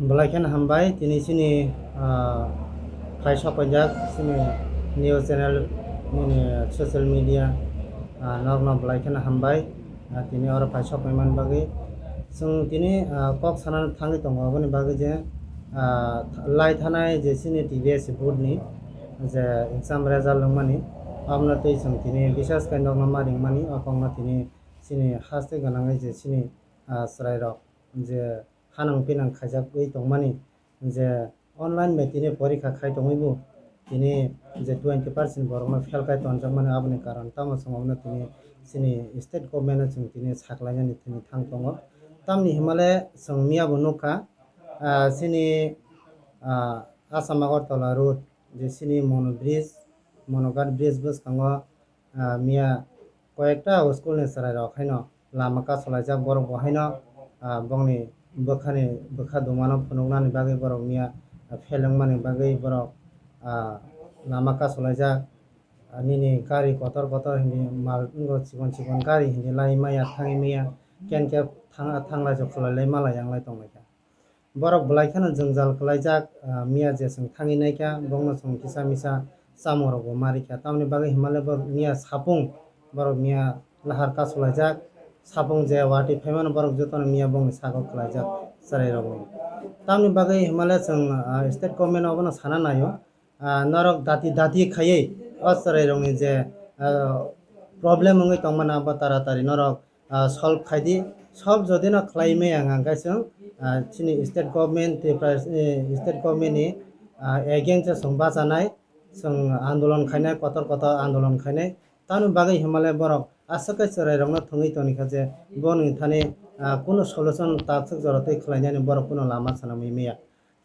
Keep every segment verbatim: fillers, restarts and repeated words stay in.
Belai kheno hambai, tini chini, ah, phai sokpaijak chini news channel, nini social media, ah, norokno belai kheno hambai. Ah, tini oro phai sokpaimani bagwi. Chwng tini, ah, kok sana thangwi tongo aboni bagwi je, ah, lai thanai je chini T B S board ni je exam result wngmani, abono twi chwng tini bisas khe nokno ma ringmani, o kokno tini chini haste gwnangwi je chini, ah, chwrairok je hanang pinang khaijagwi tongmani, je online bai tini porikha khai tongwi bo tini je twenty percent borokno fail khai tonjakmani, aboni karon tamo chwng abono tini chini state government no chwng tini saklainani tini thang tongo. Tamni himale chwng miya bo nukha, ah, chini, ah, Assam Agartala road je chini Mono bridge, Monoghat bridge bwskango, ah, miya koyekta school ni chwrairok haino lama kasulaijak, borok bo haino, ah, bongni bwkhani, bwkha dumano phunuknani bagwi borok miya, ah, fail wngmani bagwi borok, ah, lama kasulaijak. Ah, nini gari kotor kotor hindi mal wngkha, chikon chikon gari hindi lai maya thangwi maya, ken khe thang-, thanglai jokholai lai malai yanglai tonglaikha. Borok belai kheno jwngjal kwlaijak, ah, miya je chwng thangwi naikha, bongno chwng kisa misa chamungrokbo ma rikha. Tamoni bagwi himale borok miya sapung, borok miya lahar kasulaijak, sapung je watwi phaimano borok jotono miya bongni sago kwlaijak chwrairokni. Tamoni bagwi himale chwng, ah, state government abono sana naio. Ah, norok dati dati khaiwi o chwrairokni je, ah, problem wngwi tongmani abo taratari norok, ah, solve khaidi. Solve jodi no khlai maya hwnkha hwnkhe chwng, ah, chini state government, Tripura, eh, state government ni, ah, against o chwng bachanai, chwng andolon khainai, kotor kotor andolon khainai. Tamoni bagwi himale borok aswk khe chwrairokno thwngwi tonikha je boni thani, ah, kunu solution takswk jora twi khlainani borok kunu lama sana maya.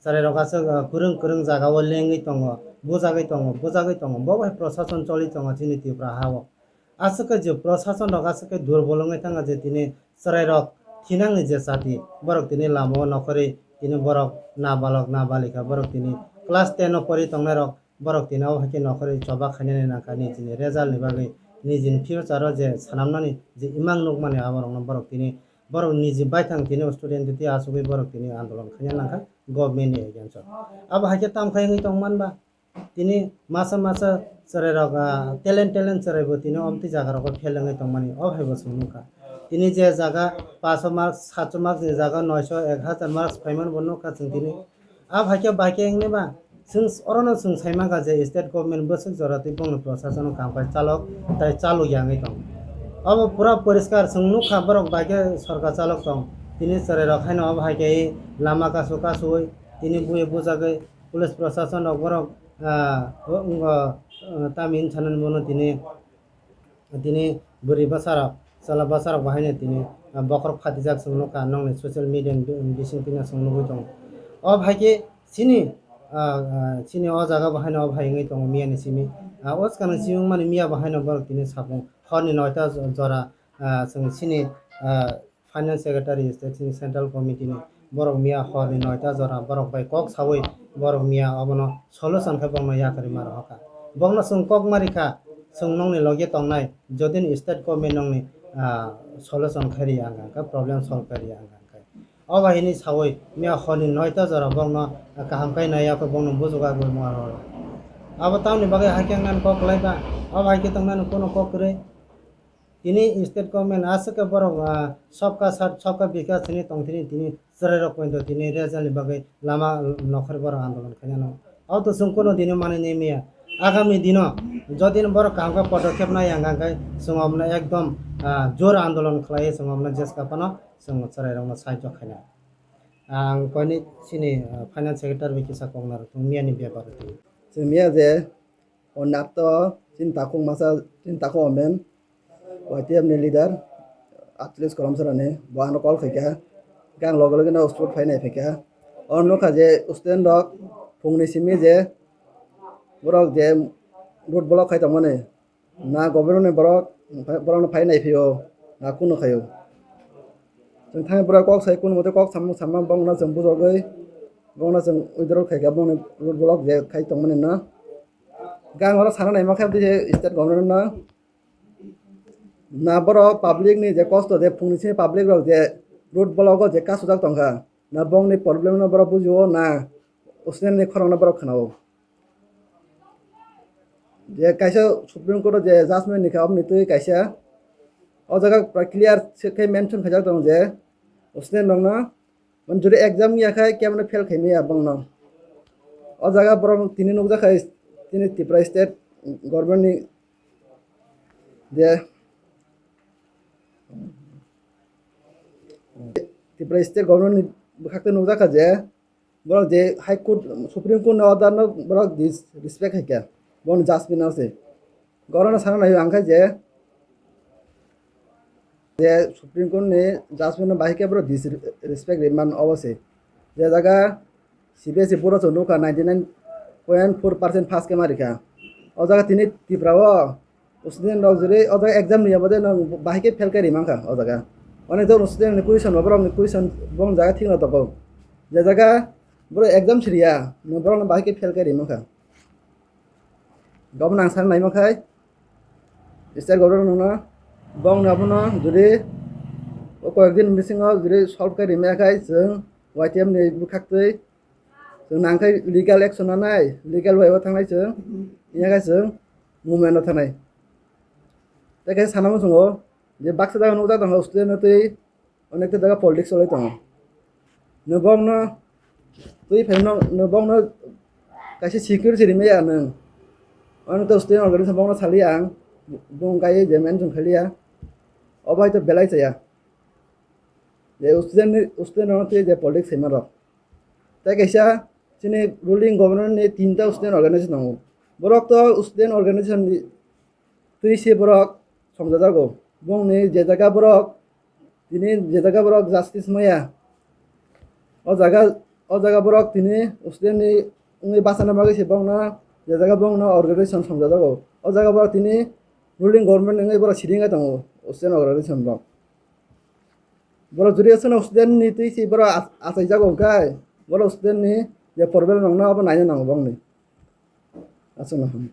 Chwrairok aswk, ah, kwrwng kwrwng jagao lengwi tongo, bujagwi tongo, bujagwi tongo. Bo bai prosason choli tongo chini Tripura hao. Aswk khe je prosason rok aswk khe durbol wngwi thangkha je tini chwrairok thinangni je chati, borok tini lamao nokhorwi tini borok nabalok nabalika, borok tini class ten o pori tongnairok, borok tini abo hai khe nokhorwi choba khainani nangkha nijini result ni bagwi, nijini future o je swnamnani je imang nukmani aborokno borok tini, borok niji baithang tini student twi achugwi borok tini andolon khaina nangkha government ni against o. Abo hai khe tam khai wngwi tongman ba? Tini masa masa chwrairok, ah, talent talent chwraibo tini omtwi jaga rogo fail wngwi tongmani, o haibo chwng nukha. Tini je jaga paso marks, sacho marks ni jaga noisho, ek hazar marks phaimani bo nukha chwng tini. Abo hai khe bai khe wngwi ba chwng orono chwng sai mankha je state government bwswk jora twi bongni prosasono kam khai chalok tai chalok ya wngwi tong. Obo pura poriskar chwng nukha, borok bai khe sorkar chalok tong. Tini chwrairok haino obo hai khe lama kasu kasuwi tini bui bujagwi police prosason rok borok, ah, o, wngkha, ah, tamni hinwi sanani bono tini, tini bwrwi bwsarok, chwla bwsarok bo haino tini, ah, bokhorok phatijak chwng nukha, nokni social media ni bi-, bising tini chwng nugwi tongo. O hai khe chini, ah, ah, chini o jaga bo haino o hai wngwi tongo miya ni simi. Ah, o swkang ni simi wngmani miya bo haino borok tini sapung horni noita jora, ah, chwng chini, ah, Finance Secretary, State Central Committee ni borok miya horni noita jora borok bai kok sawi borok miya obono solution khe bongno yakarwi ma rohorkha. Bongno chwng kok ma rikha, chwng nokni loge tongnai, jodi ni state government nokni, ah, solution khai riya wngkha khe, problem solve khai riya wngkha khe. O bai hwnwi sawi miya horni noita jora bongno kaham khai naiya khe bongno bujugo agwi ma rohorkha. Abo tamni bagwi hai khe wngmani kok kwlai ba, o bai khe tongmani kunu kok kwrwi. Tini state government aswk khe borok, ah, sabka saath, sabka bikas hwnwi tongthini, tini chwrairok poito tini result ni bagwi lama nokhorwi borok andolon khainano. Abo to chwng kunu dino manwi nai maya. Agami dino jodi no borok kaham khe podokkhep nai ang khe chwng omono ekdom, ah, jor andolon khlaiwi chwng omono jeska phano chwng chwrairokno sahajyo khainai. Ang koini chini, ah, finance secretary bai kisa kok narwk thung miyani bepar o twi. Chwng miya je O nakto chini takhuk masa, chini takhuk omen, Y T F ni leader, atlis kolom sarani, bo ano call khaikha. Khe ang loge loge no spot phai nai phaikha. O nukha je student rok phungni simi je borok je road block khai tongmani, na government ni borok, borok no phai nai phio, na kunu khaio. Chwng thani borok kok sai, kunu mote kok samung samma bongno chwng bujogwi, bongno chwng withdraw khaikha, bongni road block je khai tongmani no. Gang oro sana naima khe bwdhi state government no. Na borok public ni je kosto je phungni simi public rok je road block o je kasujak tongkha. Na bongni problem no borok bujio na student ni khorang no borok khwnao. Je kaisa Supreme Court o je judgment ni kha, oboni twi kaisa o jaga pura clear se khe mention khaijak tongo je student rok no, mane jodi exam ya khai khe mane fail khai maya bongno. O jaga borok tini nukjak khai tini Tripura state government ni je Tripura state government ni bwkhak twi nukjak kha je borok je High Court, Supreme Court ni order no borok disrespect hai kha, borok ni judgment no se. Gorok no sana nai ang khe je, je Supreme Court ni judgment no bahai khe borok disrespect ri man obo se. Je jaga C B S E board o chwng nukha ninety nine point four percent pass khe ma rikha. O jaga tini Tripura o student rok jodi o jaga exam riya bade nang bahai khe fail khe ri mankha o jaga. Onek jor student ni question bo borok ni question bong jaga thik no tongo. Je jaga borok exam siriya, borok no bahai khe fail khe ri mankha. Gabon ang sana naima khai state government no bong no abono jodi o koyek din bisingo jodi solve khe ri maya khai chwng Y T F ni bwkhak twi chwng nang khai legal action nanai, legal way o thangnai chwng, iya khai chwng movement o thangnai. Tei kaisa sana muchungo je baksa jaga nukjak tongo student no twi onekta jaga politics cholai tongo. Nwbokno twi phaino nwbokno kaisa security rimaya nwng. Ano to student organization bokno saliya ang, bong kaiye je mention khaliya. Obo hai to belai chaya. Je student ni, student rokno twi je politics saima rok. Tei kaisa chini ruling government ni tinta student organization tongo. Borok to student organization ni twi se borok songjajago. Bongni je jaga borok tini je jaga borok justice maya, o jaga, o jaga borok tini student ni wngwi bachana bagwi se bongno je jaga bongno organization songjajago. O jaga borok tini ruling government wngwi borok sidingai tongo student organization rok. Borok jodi aswkno student ni twi se borok ach-, achaijago hwnkhe borok student ni je problem rokno abo naina nango bongni. Aswkno.